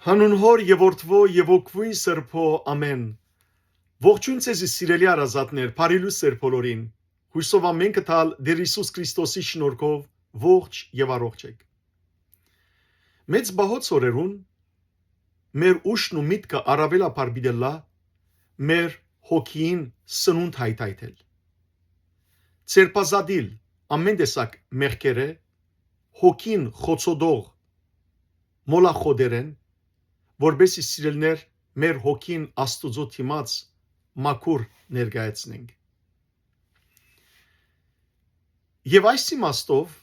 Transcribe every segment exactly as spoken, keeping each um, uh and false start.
Հանուն Հօր եւ Որդւոյ եւ Հոգւոյն Սրբոյ, ամէն։ Ողջոյն ձեզի, սիրելի հարազատներ, բարի լոյս ձեր բոլորին։ Յոյսով ամէնքը տալ Տէր Յիսուս Քրիստոսի շնորհքով ողջ եւ առողջ էք։ Մեծ պահոց օրերուն մեր ուշն ու միտքը առաւելաբար պիտի ըլլայ մեր հոգիին սնունդ հայթայթել, ձերբազատիլ ամէն տեսակ մեղքերէ, հոգին խոցոտող մոլախոտերէն, որպէս զի, սիրելիներ, մեր հոգին Աստուծոյ դիմաց մաքուր ներկայացնենք։ Եւ այս իմաստով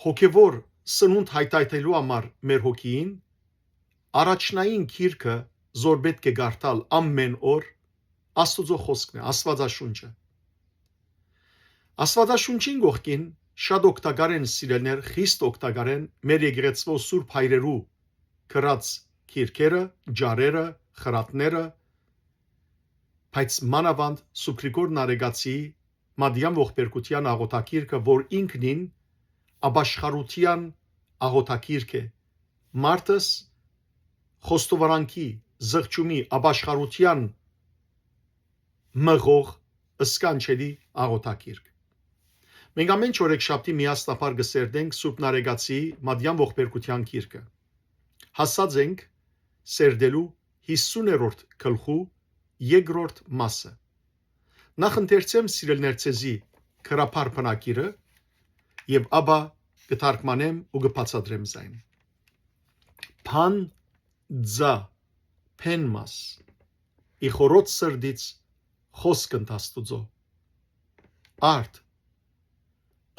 հոգեւոր սնունդ հայթայթելու համար մեր հոգիին առաջնային գիրքը, զոր պէտք է կարդալ ամէն օր, Աստուծոյ խօսքն է, Աստուածաշունչը։ Աստուածաշունչին կողքին շատ օգտակար են, սիրելիներ, խիստ օգտակար են մեր եկեղեցւոյ սուրբ հայրերու գրած գիրքերը, ճառերը, խրատները, բայց մանաւանդ Սուրբ Գրիգոր Նարեկացիի Մատեան ողբերգութեան աղօթագիրքը, որ ինքնին ապաշխարութեան աղօթագիրք է, մարդս խոստովանանքի, զղջումի, ապաշխարութեան մղող, սքանչելի աղօթագիրք։ Մենք ամէն չորեքշաբթի միասնաբար կը սերտենք Սուրբ Նարեկացիի Մատեան ողբերգութեան գիրքը։ Հասած ենք սերտելու յիսուներորդ գլխու երկրորդ մասը։ Նախ ընթերցեմ, սիրելիներ, ձեզի գրաբար բնագիրը եւ ապա կը թարգմանեմ ու կը բացատրեմ զայն։ Բան ձա, բեն մաս, ի խորոց սրտից խօսք ընդ Աստուծոյ։ Արդ,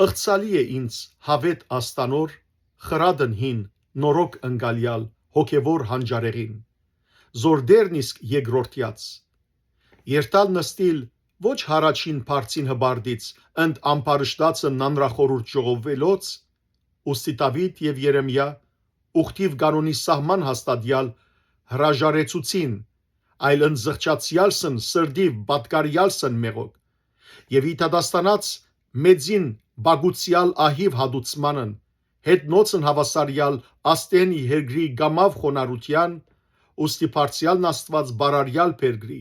ըղցալի է ինձ յաւէտ աստանոր խրատն հին նորոգ ընկալեալ հոգեւոր հանճարեղին, զոր դերն իսկ երկրորդեաց։ Երթալ նստիլ ոչ յառաջին բարձին հպարտից ընդ ամբարշտացն անրախորուրդ ժողովելոց, ուստի Դաւիթ եւ Երեմիա ուխտիւ կանոնի սահման հաստատեալ հրաժարեցուցին, այլ ընդ զղջացեալսն սրտիւ պատկարեալսն մեղոք, եւ ի դատաստանած մեծին բակուցեալ ահիւ հատուցմանն, հետնոցն հաւասարեալ աստենի երկրի կամաւ խոնարհութեան, ուստի բարձեալն Աստուած բարարեալ բերկրի,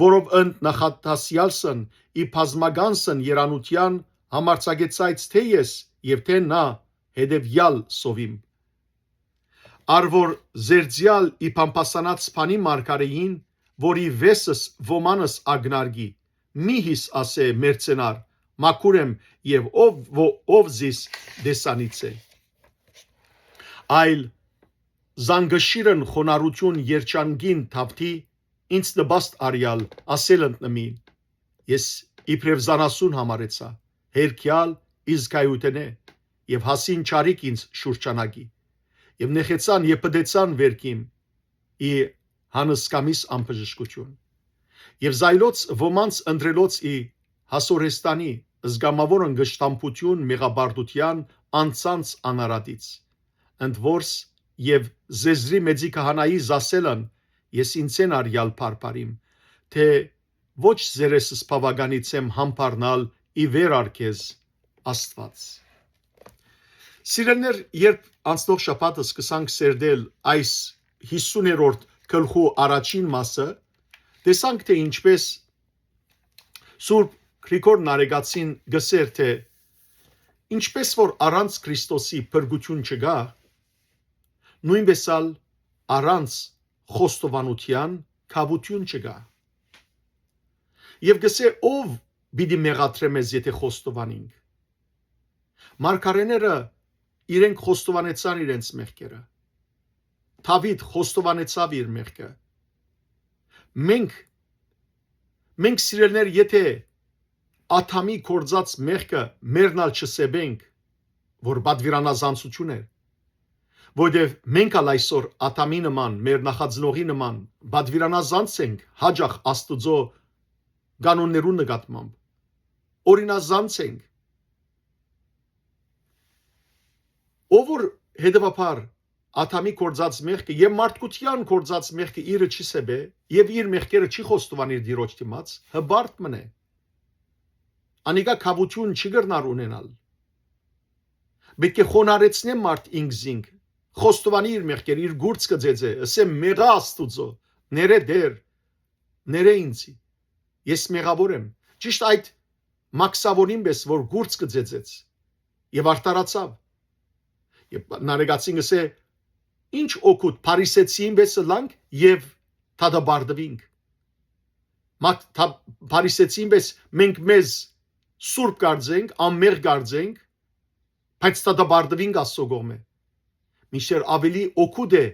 որով ընդ նախատասեալսն ի բազմականսն երանութեան համարձակեցայց թէ ես եւ թէ նա հետեւեալ սովիմ։ Առ որ զերծեալ ի բամբասանած բանի մարգարէին, որ ի վեսս ոմանս ակնարկի, մի հիս ասէ մերցենար, մաքուր եմ եւ ով, ո-, ով զիս տեսանից է։ Այլ զանգշիրն խոնարհութիւն երջանկին թաւթի, ինձ նպաստ արեալ, ասել ընտնմի։ Ես իբրեւ զանասուն համարեցայ, հերքեալ ի զգայութենէ, եւ հասին չարիք ինձ շուրջանակի, եւ նեղեցան եւ պտեցան վերքիմ ի հանսկամիս անբժշկութիւն։ Եւ զայլոց ոմանց ընտրելոց ի հասորեստանի զգամաւոր անգշտամբութիւն մեղապարտութեան անցանց անարատից, ընդ որս եւ զեզրի մեծի քահանայի զասելն ես ինձեն արեալ բարբարիմ, թէ ոչ զերեսս բաւականից եմ համբարնալ ի վեր առ քեզ, Աստուած։ Սիրելիներ, երբ անցնող շաբաթ սկսանք սերտել այս յիսուներորդ գլխու առաջին մասը, տեսանք, թէ ինչպես Սուրբ Գրիգոր Նարեկացին գսեր, թէ ինչպես որ առանց Քրիստոսի փրկութիւն չկայ, նոյնպէս ալ առանց խոստովանութեան գաւութիւն չկայ։ Եւ գսէ, ո՞վ պիտի մեղադրէ մեզ, եթէ խոստովանինք։ Մարգարէները իրենք խոստովանեցան իրենց մեղքերը։ Դաւիթ խոստովանեցաւ իր մեղքը։ Մենք, մենք, սիրելիներ, եթէ Ադամի գործած մեղքը մերն ալ չսեպենք, որ պատվիրանազանցութիւն էր, որտեւ մենք ալ այսօր Ադամի նման, մեր նախածնողի նման պատվիրանազանց ենք հաճախ Աստուծոյ կանոններուն նկատմամբ, օրինազանց ենք։ Ով որ հետեւաբար Ադամի գործած մեղքը եւ մարդկութեան գործած մեղքը իրը չի սեպէ եւ իր մեղքերը չի խոստովանիր Տիրոջ դիմաց, հպարտ մնէ։ Անիկա գաւութիւն չի կրնար ունենալ։ Պէտք է խոնարհեցնէ մարդ ինքզինք, խոստովանի իր մեղքերը, իր կուրծքը ծեծէ, ըսէ՝ «Մեղա Աստուծոյ, ներէ Տէր, ներէ ինծի, ես մեղաւոր եմ»։ Ճիշդ այդ մաքսաւորին պէս, որ կուրծքը ծեծեց եւ արդարացաւ։ Եւ Նարեգացին կ'ըսէ. «Ի՞նչ օգուտ, փարիսեցիին պէս ըլլանք եւ դատապարտուինք։ Մակ-, թա-, փարիսեցին պէս մենք մեզ սուրբ կարծենք, անմեղ կարծենք, բայց դատապարտուինք Աստուծոյ կողմէ։ Մինչդեռ աւելի օգուտ է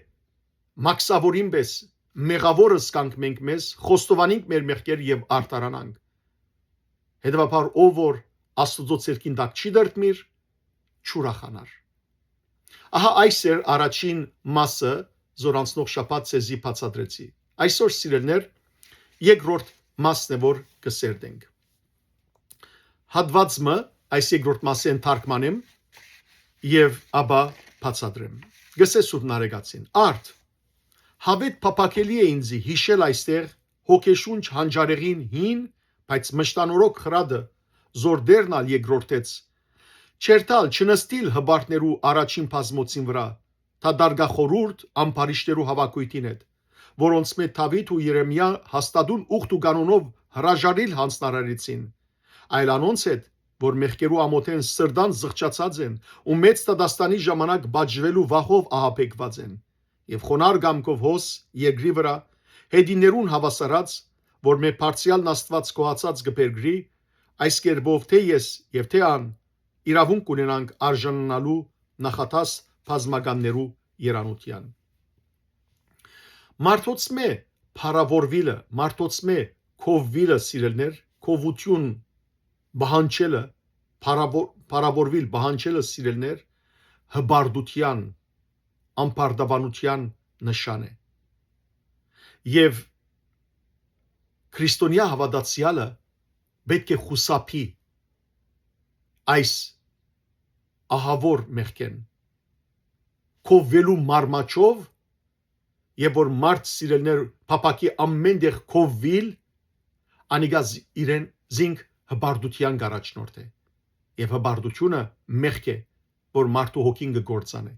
մաքսաւորին պէս, մեղաւոր զգանք մենք մեզ, խոստովանենք մեր մեղքերը եւ արդարանանք։ Հետեւաբար, ով որ Աստուծոյ ձեռքին տակ չի դրդմիր, չուրախանար»։ Ահա այս էր առաջին մասը, որ անցնող շաբաթ ձեզի բացատրեցի։ Այսօր, սիրելիներ, երկրորդ մասն է, որ կը սերտենք։ Հատուած մը այս երկրորդ մասէն թարգմանեմ եւ ապա բացատրեմ։ Կ'ըսէ Սուրբ Նարեգացին. «Արդ, յաւէտ փափաքելի է ինծի յիշել այստեղ հոգեշունչ հանճարեղին հին, բայց մշտանորոգ խրատը, որ Տէրն ալ երկրորդեց. չերթալ, չնստիլ հպարտներու առաջին բազմոցին վրայ, դատարկախորհուրդ ամբարիշտներու հաւաքոյթին հետ, որոնցմէ Դաւիթ ու Երեմիա հաստատուն ուխտ ու կանոնով հրաժարիլ յանձնարարեցին, այլ անոնց հետ, որ մեղքերու ամօթէն սրտան զղջացած են ու մեծ դատաստանի ժամանակ պատժուելու վախով ահաբեկուած են։ Եւ խոնարհ կամքով հոս երկրի վրայ, յետիներուն հաւասարած, որ մեր բարձրեալն Աստուած գոհացած կը բերկրի, այս կերպով թէ ես եւ թէ ան իրաւունք կ'ունենանք արժանանալու նախադաս բազմականներու երանութեան»։ Մարդոցմէ փառաւորուիլը, մարդոցմէ քովուիլը, սիրելիներ, քովութիւն պահանջելը, փառաւոր-, փառաւորուիլ պահանջելը, սիրելիներ, հպարտութեան, ամբարտավանութեան նշան է։ Եւ քրիստոնեայ հաւատացեալը պէտք է խուսափի այս ահաւոր մեղքէն, քովուելու մարմաճով, եւ որ մարդ, սիրելիներ, փափաքի ամէն տեղ քովուիլ, անիկա զ-, իրեն զինք հպարտութեան կ'առաջնորդէ։ Եւ հպարտութիւնը մեղք է, որ մարդու հոգին կը կործանէ։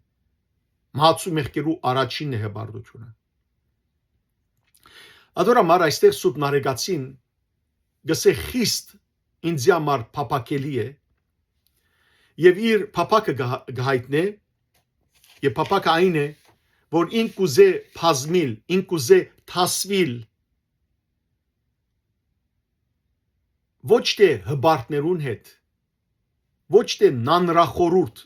Մահացու մեղքերու առաջինն է հպարտութիւնը։ Ատոր համար այստեղ Սուրբ Նարեգացին կ'ըսէ՝ խիստ ինձի համար փափաքելի է, եւ իր փափաքը կը, կը յայտնէ, եւ փափաքը այն է, որ ինք կ'ուզէ բազմիլ, ինք կ'ուզէ դասուիլ, ոչ թէ հպարտներուն հետ, ոչ թէ նանրախորհուրդ,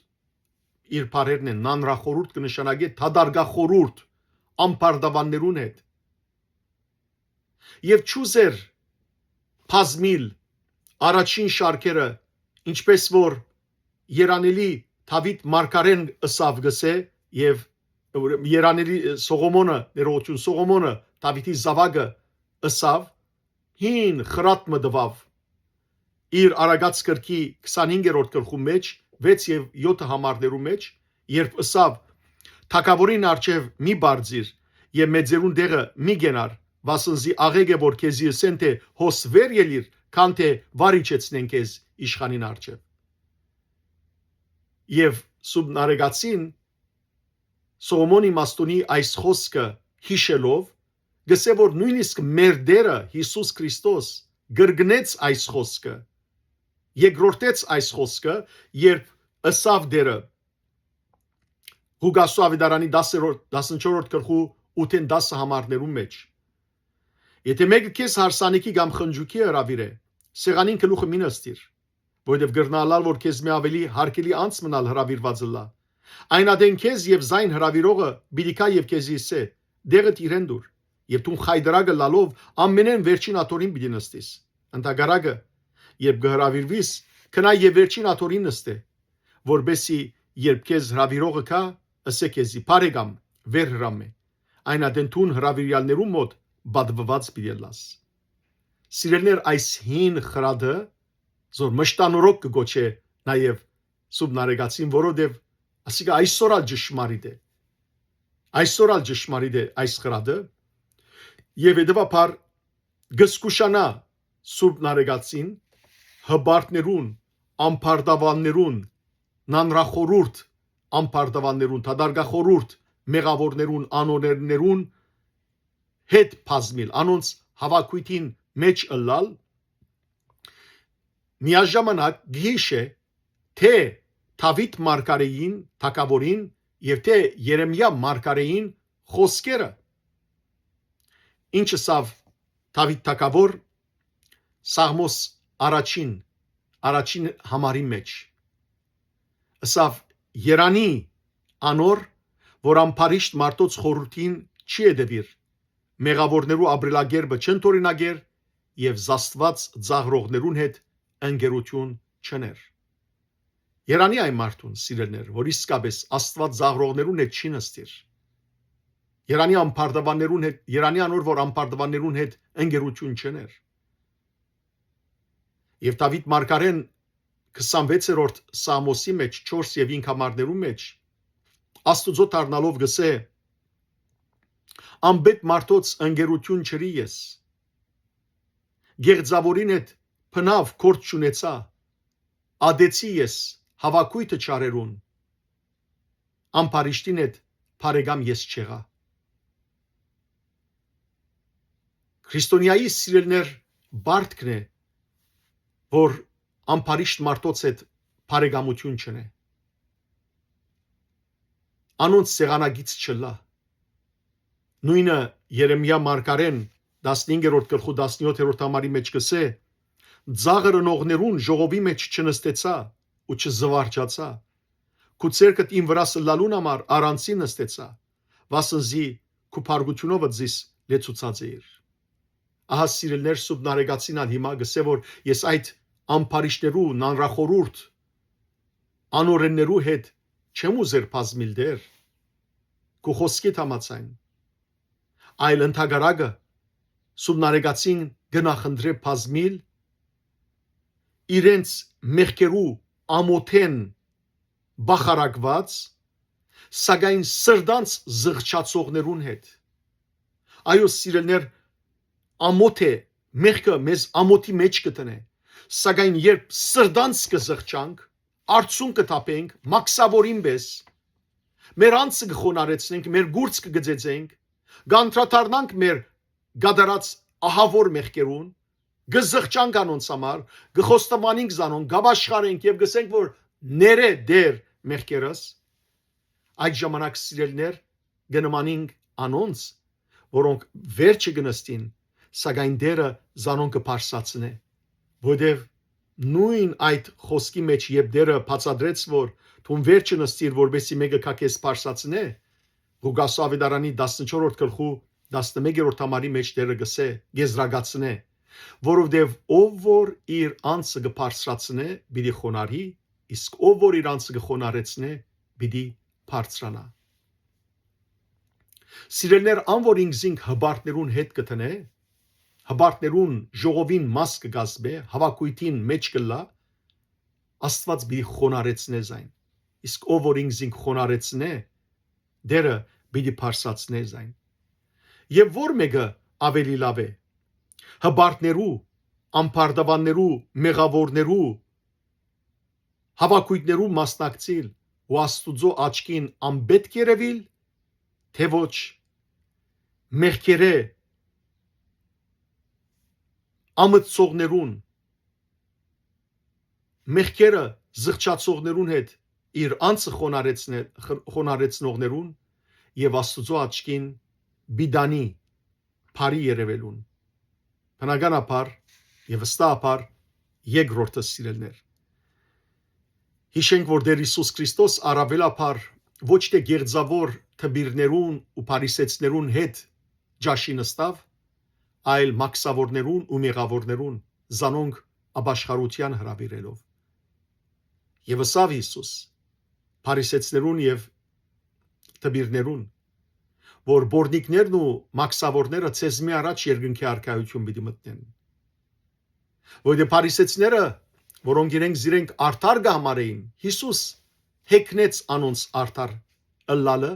իր բառերն են, նանրախորհուրդ կը նշանակէ դատարկախորհուրդ, ամբարտավաններուն հետ, եւ չուզեր բազմիլ առաջին շարքերը, ինչպես որ երանելի Դաւիթ մարգարէն ըսաւ, կ'ըսէ, եւ երանելի Սողոմոնը, ներողություն, Սողոմոնը, Դաւիթի զաւակը, ըսաւ, հին խրատ մը տուաւ իր Արագած գրքի քսանհինգերորդ գլխու մեջ, վեց եւ եօթը համարներու մեջ, երբ ըսաւ. «Թագաւորին առջեւ մի բարձիր եւ մեծերուն տեղը մի կենար, վասն զի աղէկ է, որ քեզի ըսեն թէ՝ հոս վեր ելիր, քան թէ՝ վար իջեցնեն քեզ իշխանին առջեւ»։ Եւ Սուրբ Նարեգացին Սողոմոնի իմաստունի այս խօսքը յիշելով, կ'ըսէ, որ նոյնիսկ մեր Տէրը Յիսուս Քրիստոս կրկնեց այս խօսքը, երկրորդեց այս խօսքը, երբ ըսաւ Տէրը Ղուկասու աւետարանի տասներորդ, տասնչորսերորդ գլխու ութէն տասը համարներուն մեջ. «Եթէ մէկը քեզ հարսանիքի կամ խնջոյքի հրաւիրէ, սեղանին գլուխը մի նստիր, որովհետեւ կրնայ ըլլալ, որ քեզմէ աւելի յարգելի անձ մըն ալ հրաւիրուած ըլլայ։ Այն ատեն քեզ եւ զայն հրաւիրողը պիտի գայ եւ քեզի ըսէ. "Դեղդ իրեն տուր", եւ դուն խայտառակը ըլլալով ամենէն վերջին աթոռին պիտի նստիս։ Ընդհակառակը, երբ կը հրաւիրուիս, գնա եւ վերջին աթոռին նստէ, որպէսզի երբ քեզ հրաւիրողը գայ, ըսէ քեզի. "Բարեկամ, վեր հրամէ"։ Այն ատեն դուն հրաւիրեալներուն մօտ պատուուած պիտի ըլլաս"։ Սիրելիներ, այս հին խրատը, որ մշտանորոգ կը կոչէ նաեւ Սուրբ Նարեգացին, որովհետեւ ասիկա այսօր ալ ճշմարիտ է։ Այսօր ալ ճշմարիտ է այս խրատը, եւ հետեւաբար կը զգուշանայ Սուրբ Նարեգացին հպարտներուն, ամբարտավաններուն, նանրախորհուրդ ամբարտավաններուն, դատարկախորհուրդ մեղաւորներուն, անօրէններուն հետ բազմիլ, անոնց հաւաքոյթին մէջ ըլլալ, միաժամանակ գիշէ թէ Դաւիթ մարգարէին, թագաւորին, եւ թէ Երեմիա մարգարէին խօսքերը։ Ինչ ըսաւ Դաւիթ թագաւոր Սաղմոս առաջին, առաջին համարի մէջ։ Ըսաւ. «Երանի անոր, որ ամբարիշտ մարդոց խորհրդին չի հետևիր, մեղաւորներու ապրելակերպը չընդօրինակեր եւ զաստուած ծաղրողներուն հետ ընկերութիւն չըներ»։ Երանի այն մարդուն, սիրելներ, որ իսկապես Աստուած ծաղրողներուն հետ չի նստիր։ Երանի ամբարտավաններուն հետ, երանի անոր, որ ամբարտավաններուն հետ ընկերութիւն չըներ։ Եւ Դաւիթ մարգարեն քսանվեցերորդ Սաղմոսի մէջ, չորս եւ հինգ համարներու մէջ, Աստուծոյ դառնալով գսէ. «Անպէտ մարդոց ընկերութիւն չըրի ես, գեղձաւորին հետ բնաւ գործ չունեցայ, ատեցի ես հաւաքոյթը չարերուն, ամբարիշտին հետ բարեկամ ես չեղայ»։ Քրիստոնեայի, սիրելներ, պարտքն է, որ ամբարիշտ մարդոց հետ բարեկամութիւն չընէ, անոնց սեղանակից չըլլայ։ Նոյնը Երեմիա մարգարեն տասնհինգերորդ գլխու տասնեօթերորդ համարի մէջ կ'ըսէ. «Ծաղր ընողներուն ժողովի մէջ չնստեցայ ու չզուարճացայ։ Քու ձեռքդ իմ վրաս ըլլալուն համար առանձին նստեցայ, վասն զի քու փառքութիւնովդ զիս լեցուցած էիր»։ Ահա, սիրելներ, Սուրբ Նարեկացին ալ հիմա կ'ըսէ, որ ես այդ ամբարիշտներու, նանրախորհուրդ անօրէններու հետ չեմ ուզեր բազմիլ, Տէր, քու խօսքիդ համաձայն, այլ ընդհակառակը, Սուրբ Նարեկացին կը նախընտրէ բազմիլ իրենց մեղքերու ամօթէն բախարակուած, սակայն սրտանց զղջացողներուն հետ։ Այո, սիրելներ, ամոթ է, մեղքը մեզ ամոթի մէջ կը դնէ, սակայն երբ սրտանց կը զղջանք, արցունք կը թափենք, մաքսաւորին պէս, մեր անձը կը խոնարհեցնենք, մեր գուրծքը կը ծեծենք, կ'անդրադառնանք մեր կատարած ահաւոր մեղքերուն, կը զղջանք անոնց համար, կը խոստովանենք զանոնք, կ'ապաշխարենք եւ կ'ըսենք, որ ներէ, Տէր, մեղքերս, այդ ժամանակ, սիրելիներ, կը նմանինք անոնց, որոնք վերջը կը նստին, սակայն Տէրը զանոնք կը բարձրացնէ, որովհետեւ նոյն այդ խօսքի մէջ, երբ Տէրը բացատրեց, որ դուն վերջը նստիր, որպեսզի մէկը գայ քեզ բարձրացնէ, Ղուկասու աւետարանի տասնչորսերորդ գլխու տասնմեկերորդ համարի մէջ Տէրը կ'ըսէ, կ'եզրակացնէ, որովհետեւ ով որ իր անձը կը բարձրացնէ, պիտի խոնարհի, իսկ ով որ իր անձը կը խոնարհեցնէ, պիտի բարձրանայ։ Սիրելիներ, ան որ ինքզինք հպարտներուն հետ կը դնէ, հպարտներուն ժողովին մաս կը կազմէ, հաւաքոյթին մէջ կ'ըլլայ, Աստուած պիտի խոնարհեցնէ զայն։ Իսկ ով որ ինքզինք խոնարհեցնէ, Տէրը պիտի բարձրացնէ զայն։ Եւ ո՞ր մէկը աւելի լաւ է, հպարտներու, ամբարտաւաններու, մեղաւորներու, հաւաքոյթներու մասնակցիլ ու Աստուծոյ աչքին անպէտք երեւիլ, թէ ոչ, մեղքերէ ամտցողներուն, մեղքերը զղջացողներուն հետ իր անձը խոնարհեցնե-, խ-, խոնարհեցնողներուն եւ Աստուծոյ աչքին պիտանի բարի երեւելուն։ Բնականաբար եւ վստահաբար երկրորդը, սիրելիներ։ Յիշենք, որ Տէր Յիսուս Քրիստոս առաւելաբար ոչ թէ կեղծաւոր դպիրներուն ու փարիսեցիներուն հետ ճաշի նստաւ, այլ մաքսաւորներուն ու մեղաւորներուն, զանոնք ապաշխարութեան հրաւիրելով։ Եւ ըսաւ Յիսուս փարիսեցիներուն եւ դպիրներուն, որ պոռնիկներն ու մաքսաւորները ձեզմէ առաջ երկնքի արքայութիւն պիտի մտնեն։ Որովհետեւ փարիսեցիները, որոնք իրենք զիրենք արդար կը համարէին, Յիսուս հեգնեց անոնց արդար ըլլալը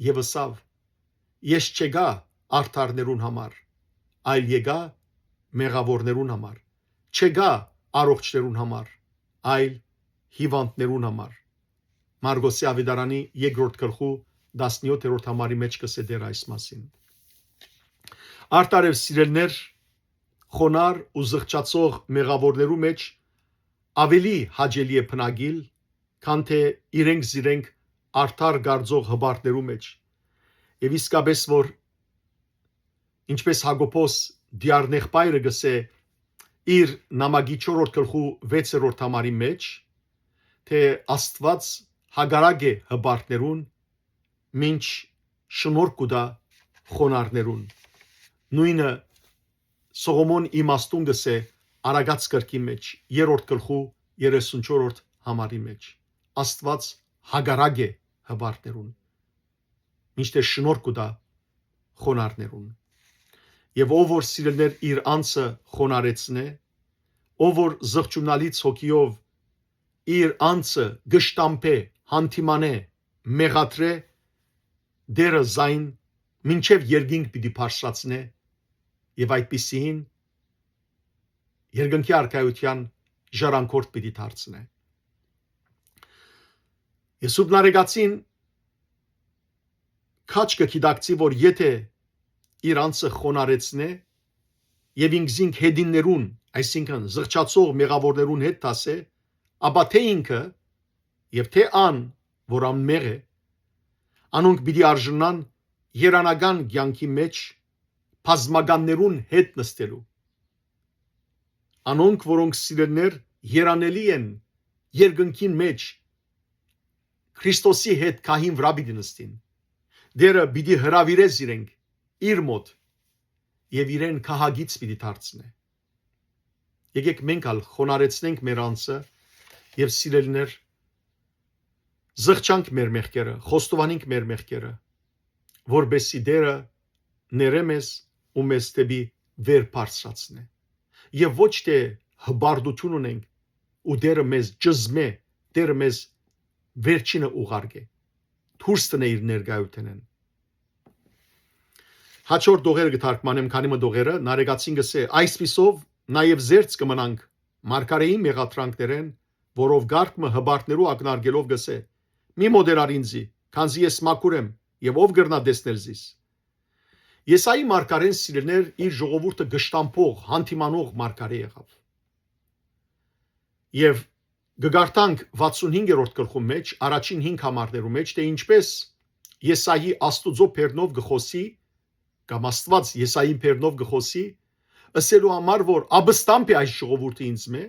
եւ ըսաւ. «Ես չեկայ արդարներուն համար, այլ եկայ մեղաւորներուն համար, չեկայ առողջներուն համար, այլ հիւանդներուն համար»։ Մարկոսի աւետարանի երկրորդ գլխու տասնեթերորդ համարի մէջ կ'ըսէ Տէր այս մասին։ Արդարեւ սիրելներ, խոնար ու զղջացող մեղաւորներու մէջ աւելի հաճելի է բնակիլ, քան թէ իրենք զիրենք արդար կարծող հպարտներու մէջ։ Եւ իսկապէս որ, ինչպէս Յակոբոս դիարնեղբայրը կ'ըսէ իր նամակի չորրորդ գլխու վեցերորդ համարի մէջ, թէ Աստուած հակառակ է հպարտներուն, մինչ շնորհք կու տայ խոնարհներուն։ Նոյնը Սողոմոն իմաստուն կ'ըսէ Արագած կրկի մէջ, երրորդ գլխու երեսունչորրորդ համարի մէջ։ Աստուած հակառակ է հպարտներուն, մինչդեռ շնորհք կու տայ խոնարհներուն։ Եւ ով որ սիրելներ իր անձը խոնարհեցնէ, ով որ զղջունալից հոգիով իր անձը կշտամբէ, հանդիմանէ, մեղադրէ, Տէրը զայն մինչեւ երկինք պիտի բարձրացնէ եւ այդպիսին երկնքի արքայութեան ժառանգորդ պիտի դարձնէ։ Եւ Սուրբ Նարեկացին քաջ կը գիտակցի, որ եթէ իր անձը խոնարհեցնէ եւ ինքզինք յետիններուն, այսինքն զղջացող մեղաւորներուն հետ դասէ, ապա թէ ինքը եւ թէ ան, որ անմեղ է, անոնք պիտի արժանան երանական կեանքի մէջ բազմականներուն հետ նստելու։ Անոնք, որոնք սիրելներ երանելի են երկնքին մէջ, Քրիստոսի հետ քահին վրայ պիտի նստին։ Տէրը պիտի հրաւիրէ զիրենք իր մօտ եւ իրեն քահակից պիտի դարձնէ։ Եկեք մենք ալ խոնարհեցնենք մեր անձը եւ սիրելներ, զղջանք մեր մեղքերը, խոստովանենք մեր մեղքերը, որպեսզի Տէրը ներէ մեզ ու մեզ դէպի վեր բարձրացնէ։ Եւ ոչ թէ հպարտութիւն ունենք ու Տէրը մեզ ճզմէ, Տէրը մեզ վերջինը ուղարկէ, դուրս տնէ իր ներկայութենէն։ Հաջորդ դողերը կը թարգմանեմ, քանի մը դողերը, Նարեկացին կ'ըսէ. «Այսպիսով, նաեւ զերծ կը մնանք մարգարէին մեղադրանքներէն, որով կարգ մը հպարտներու ակնարկելով կ'ըսէ. "Մի մոտենար ինծի, քանզի ես մաքուր եմ, եւ ով կրնայ տեսնել զիս"»։ Եսայի մարգարէն, սիրելներ, իր ժողովուրդը կշտամբող, հանդիմանող մարգարէ եղաւ։ Եւ կը կարդանք վաթսունհինգերորդ գլխու մէջ, առաջին հինգ համարներու մէջ, թէ ինչպէս Եսայի Աստուծոյ բերնով կը խօսի, կամ Աստուած Եսային բերնով կը խօսի, ըսելու համար, որ աբստամբ է այս ժողովուրդը ինձմէ,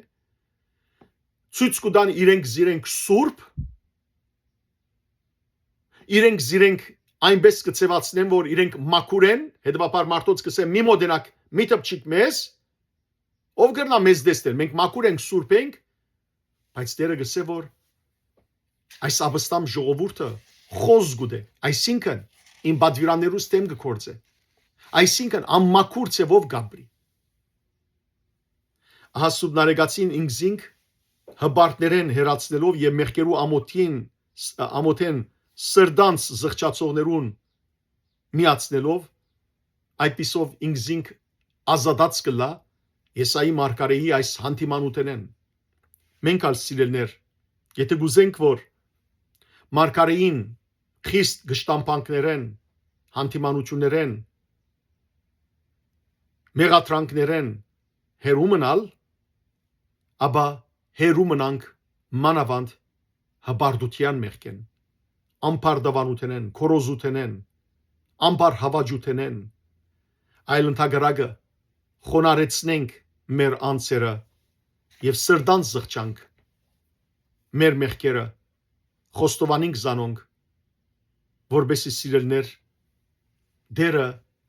ցոյց կու տան իրենք զիրենք սուրբ, իրենք զիրենք այնպէս կը ձեւացնեն, որ իրենք մաքուր են, հետեւաբար մարդոց կ'ըսեն. "Մի մոտենաք, մի դպչիք մեզ, ով կրնայ մեզ տեսնել, մենք մաքուր ենք, սուրբ ենք", բայց Տէրը կ'ըսէ, որ այս աբստամ ժողովուրդը խոզ կ'ուտէ, այսինքն իմ պատուիրաններուս դէմ կը գործէ, այսինքն անմաքուր ձեւով կ'ապրի։ Ահա Սուրբ Նարեկացին ինքզինք հպարտներէն հեռացնելով եւ մեղքերու ամոթին, ամոթեն սրտանց զղջացողներուն միացնելով, այդպիսով ինքզինք ազատած կ'ըլլայ Եսայի մարգարէի այս հանդիմանութենէն։ Մենք ալ, սիրելներ, եթէ կ'ուզենք, որ մարգարէին խիստ գշտամբանքներէն, հանդիմանութիւններէն, մեղադրանքներէն հեռու մնալ, ապա հեռու մնանք մանաւանդ հպարտութեան մեղքէն, ամբարտավանութենէն, քորոզութենէն, ամբարհաւաճութենէն, այլ ընդհակառակը խոնարհեցնենք մեր անձերը եւ սրտանց զղջանք մեր մեղքերը, խոստովանենք զանոնք, որպեսզի, սիրելներ, Տէրը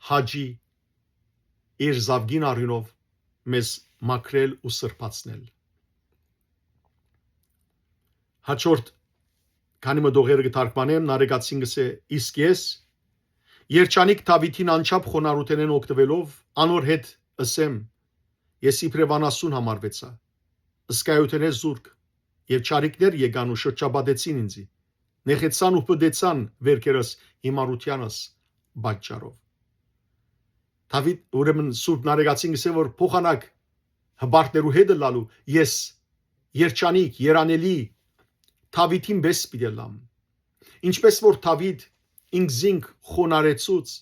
հաճի իր զաւկին արիւնով մեզ մաքրել ու սրբացնել։ Հաջորդ քանի մը դողերը կը թարգմանեմ, Նարեկացին կ'ըսէ. "Իսկ ես, երջանիկ Դաւիթին անչափ խոնարհութենէն օգտուելով, անոր հետ ըսեմ. ես իբրեւ անասուն համարուեցայ, ըսկայութենէ զուրկ, եւ չարիքներ եկան ու շրջապատեցին ինձի, նեղեցան ու պտեցան վերքերս հիմարութեանս պատճառով"։ Դաւիթ, ուրեմն Սուրբ Նարեկացին կ'ըսէ, որ փոխանակ հպարտներու հետ ըլլալու, ես երջանիկ, երանելի Դաւիթին պէս պիտի ըլլամ։ Ինչպէս որ Դաւիթ ինքզինք խոնարհեցուց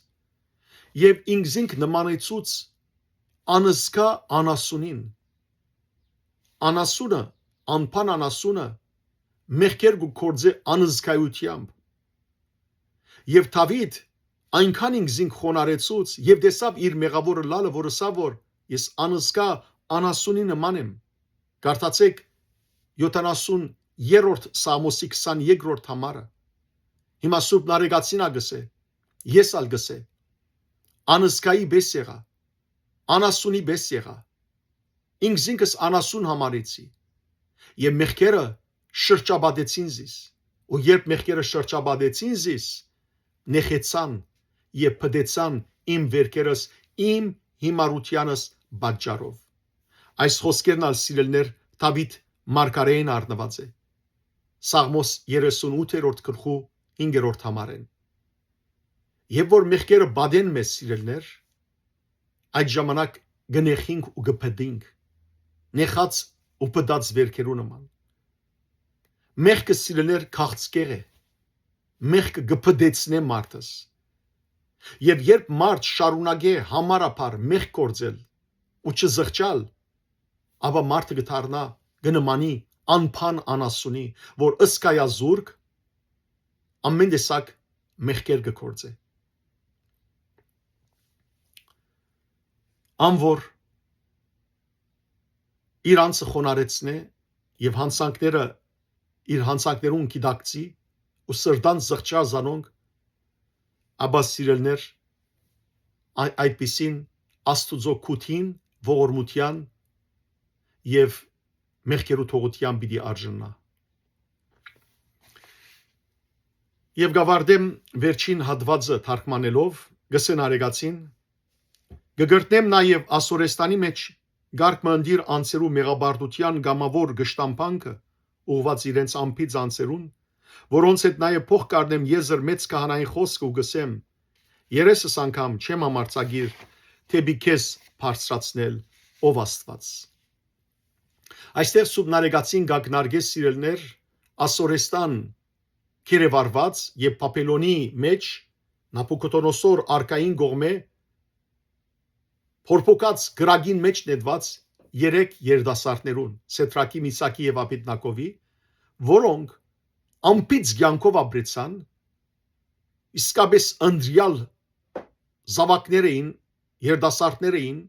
եւ ինքզինք նմանեցուց անզգայ անասունին։ Անասունը, անփան անասունը մեղքեր կու գործէ անզգայութեամբ։ Եւ Դաւիթ այնքան ինքզինք խոնարհեցուց եւ տեսաւ իր մեղաւոր ըլլալը, որ ըսաւ որ ես անզգայ անասունի նման եմ։ Կարդացէք յոթանասուներորդ Սաղմոսի քսանեքրորդ համարը։ Հիմա Սուրբ Նարեկացին ա գսէ, ես ալ գսէ, անզգայի պէս եղայ, անասունի պէս եղայ։ Ինքզինքս անասուն համարեցի եւ մեղքերը շրջապատեցին զիս։ Ու երբ մեղքերը շրջապատեցին զիս, նեղեցան եւ փտեցան իմ վերքերս իմ հիմարութեանս պատճառով։ Այս խօսքերն ալ, սիրելիներ, Դաւիթ մարգարէին առնուած է։ Սաղմոս երեսունութերորդ գլխու հինգերորդ համարէն։ Եւ որ մեղքերը պատեն մեզ, սիրելիներ, այդ ժամանակ կը նեղինք ու կը փտինք, նեղած ու փտած վերքերու նման։ Մեղքը, սիրելիներ, քաղցկեղ է։ Մեղքը կը փտեցնէ մարդս։ Եւ երբ մարդ շարունակէ համարաբար մեղք գործել ու չզղջալ, ապա մարդը կը դառնայ, կը նմանի անփան անասունի, որ ըսկայազուրկ ամեն տեսակ մեղքեր կը գործէ։ Ան որ իր անձը խոնարհեցնէ եւ յանցանքները, իր յանցանքներուն գիտակցի ու սրտան զղջայ զանոնք, ապա, սիրելիներ, այ-, այդպիսին Աստուծոյ քութին, ողորմութեան եւ մեղքերու թողութեան պիտի արժանայ։ Եւ կ'աւարտեմ վերջին հատուածը թարգմանելով, գսեն արեգացին, կը կրկնեմ նաեւ Ասորեստանի մէջ կարգ մը ընտիր անձերու մեղապարտութեան կամաւոր կշտամբանքը, ուղղուած իրենց անբիծ անձերուն, որոնց հետ նաեւ փոխ կ'առնեմ Եզր մեծ քահանային խօսքը ու կ'ըսեմ. «Երեսս անգամ չեմ համարձակիր դէպի քեզ բարձրացնել, ով Աստուած»։ Այստեղ Սուրբ Նարեգացին կ'ակնարկէ, սիրելիներ, Ասորեստան գերեվարուած եւ Բաբելոնի մէջ Նաբուքոդոնոսոր արքային կողմէ փորփոքած կրակին մէջ նետուած երեք երիտասարդներուն՝ Սեդրակի, Միսակի եւ Աբեդնագովի, որոնք անբիծ կեանքով ապրեցան, իսկապէս ընտրեալ զաւակներ էին, երիտասարդներ էին,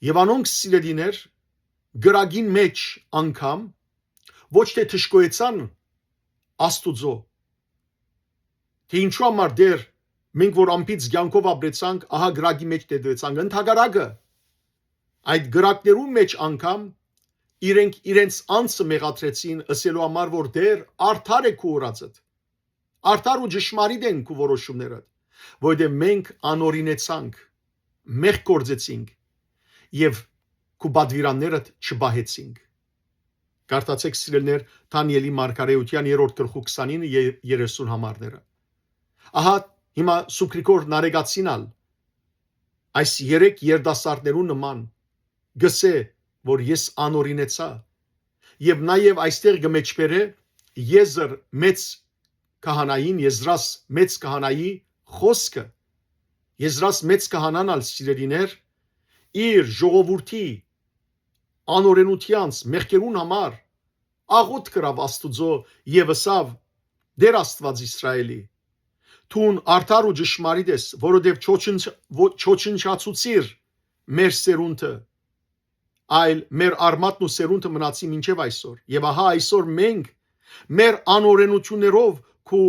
եւ անոնք, սիրելիներ, կրակին մէջ անգամ ոչ թէ դժգոյեցան Աստուծոյ, թէ ինչու համար Տէր, մենք որ անբիծ կեանքով ապրեցանք, ահա կրակի մէջ դեդուեցանք։ Ընդհակառակը, այդ կրակներուն մէջ անգամ իրենք իրենց անձը մեղադրեցին, ըսելու համար որ Տէր, արդար է քու ըրածդ, արդար ու ճշմարիտ են քու որոշումներդ, որովհետեւ մենք անօրինեցանք, մեղք գործեցինք եւ քու պատուիրաններդ չպահեցինք։ Կարդացէք, սիրելիներ, Դանիէլի մարգարէութեան երրորդ գլխու քսանինը եւ երեսուն համարները։ Ահա հիմա Սուբրիգոր Նարեգացին ալ այս երեք երիտասարդներուն նման գսէ, որ ես անօրինեցայ, եւ նաեւ այստեղ կը մէջբերէ Եզր մեծ քահանային, Եզրաս մեծ քահանայի խօսքը։ Եզրաս մեծ քահանան ալ, սիրելիներ, իր ժողովուրդի անօրենութեանց, մեղքերուն համար աղոթք ըրաւ Աստուծոյ եւ ըսաւ. «Տէր Աստուած Իսրայէլի, դուն արդար ու ճշմարիտ ես, որովհետեւ չոչնչ-, ո-, չոչնչացուցիր մեր սերունդը, այլ մեր արմատն ու սերունդը մնացի մինչեւ այսօր։ Եւ ահա այսօր մենք մեր անօրենութիւններով քու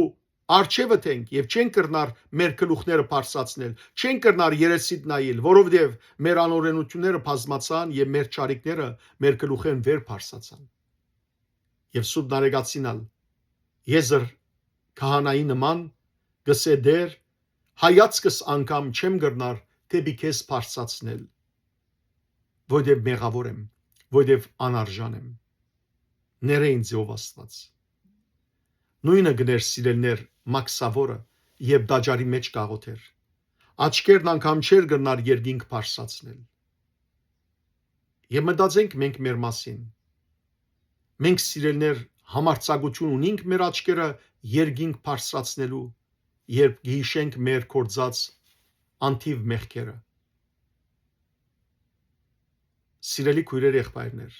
առջեւդ ենք եւ չենք կրնար մեր գլուխները բարձրացնել, չենք կրնար երեսիդ նայել, որովհետեւ մեր անօրենութիւնները բազմացան եւ մեր չարիքները մեր գլուխէն վեր բարձրացան»։ Եւ Սուրբ Նարեգացին ալ Եզր քահանայի նման գսէ. «Տէր, հայացքս անգամ չեմ կրնար դէպի քեզ բարձրացնել, որովհետեւ մեղաւոր եմ, որովհետեւ անարժան եմ։ Ներէ ինձ, ով Աստուած»։ Նոյնը կ'ընէր, սիրելիներ, մաքսաւորը, երբ տաճարի մէջ կ'աղոթէր։ Աչքերն անգամ չէր կրնար երկինք բարձրացնել։ Եւ մտածենք մենք մեր մասին։ Մենք, սիրելիներ, համարձակութիւն ունինք մեր աչքերը երկինք բարձրացնելու, երբ կը յիշենք մեր գործած անթիւ մեղքերը։ Սիրելի քոյրեր, եղբայրներ,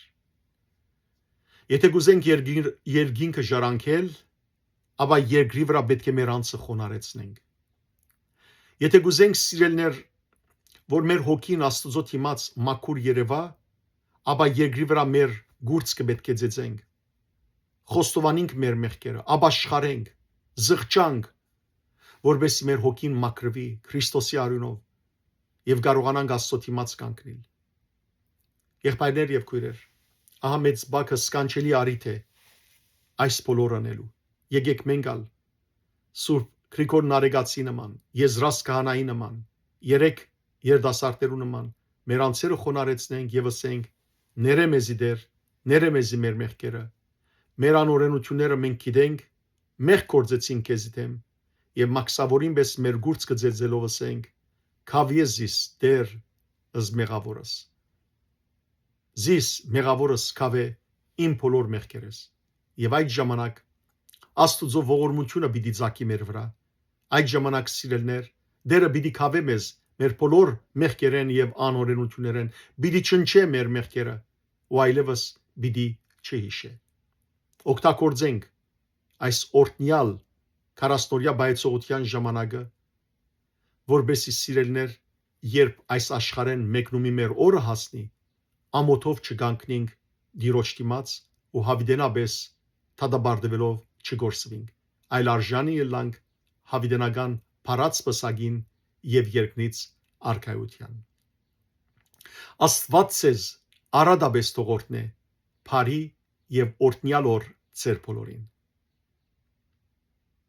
եթե կ'ուզենք երկիր, երկինքը ժառանգել, ապա երկրի վրայ պէտք է մեր անձը խոնարհեցնենք։ Եթե կ'ուզենք, սիրելիներ, որ մեր հոգին Աստուծոյ դիմաց մաքուր երեւայ, ապա երկրի վրայ մեր կուրծքը պէտք է ծեծենք, խոստովանենք մեր մեղքերը, ապաշխարենք, զղջանք, որպեսզի մեր հոգին մաքրուի Քրիստոսի արիւնով եւ կարողանանք Աստուծոյ դիմաց կանգնել։ Եղբայրներ եւ քոյրեր, ահա մեծ բակը սքանչելի առիթ է այս բոլորը ընելու։ Եկէք մենք ալ Սուրբ Գրիգոր Նարեգացի նման, Եզրաս քահանայի նման, երեք երիտասարդներու նման մեր անձերը խոնարհեցնենք եւ ըսենք. «Ներէ մեզի, Տէր, ներէ մեզի մեր մեղքերը։ Մեր անօրենութիւնները մենք գիտենք, մեղք գործեցինք քեզի դէմ», եւ մաքսաւորին պէս մեր կուրծքը ծեծելով ըսենք. «Քաւի ես զիս, Տէր, ըս մեղաւորս։ Զիս, մեղաւորս, քաւէ իմ բոլոր մեղքերս»։ Եւ այդ ժամանակ Աստուծոյ ողորմութիւնը պիտի ծագի մեր վրայ։ Այդ ժամանակ, սիրելիներ, Տէրը պիտի քաւէ մեզ մեր բոլոր մեղքերէն եւ անօրենութիւններէն, պիտի չնչէ մեր մեղքերը ու այլեւս պիտի չհիշէ։ Օգտագործենք այս օրհնեալ քառասնօրեայ պայծողութեան ժամանակը, որպեսզի, սիրելիներ, երբ այս աշխարհէն մեկնումի մեր օրը հասնի, ամօթով չկանգնենք Տիրոջ դիմաց ու յաւիտենապէս դատապարտուելով չկորսուինք, այլ արժանի ըլլանք յաւիտենական փառած պսակին եւ երկնից արքայութեան։ Աստուած ձեզ արատապէս թող օրհնէ, բարի եւ օրհնեալ օր ձեր բոլորին։